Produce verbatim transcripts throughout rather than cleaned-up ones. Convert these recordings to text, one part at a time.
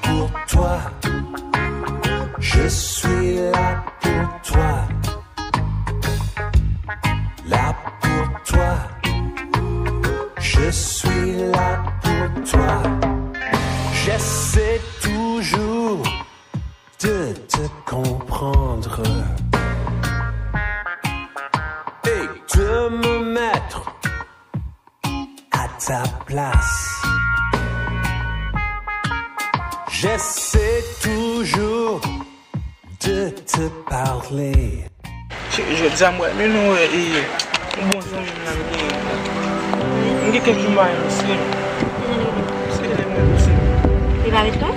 Pour toi, je suis là pour toi. Là pour toi, je suis là pour toi. J'essaie toujours de te comprendre et de me mettre à ta place. J'essaie toujours de te parler. Cheri, jodi a m wè, men nou wè, e, yon bon zanmi m nan, m gen, m gen kèk jou m pa wè misye. Misye rele mwen, misye. Li pa ret la?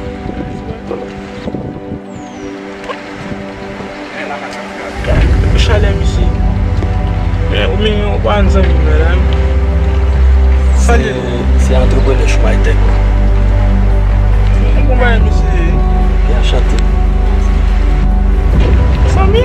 Chalè misye. Men, men, ou pa zanmi m nan la. Salye. Se, se antreprenè Schmeitech. Mwen konprann misye. Byen chante. Zanmi?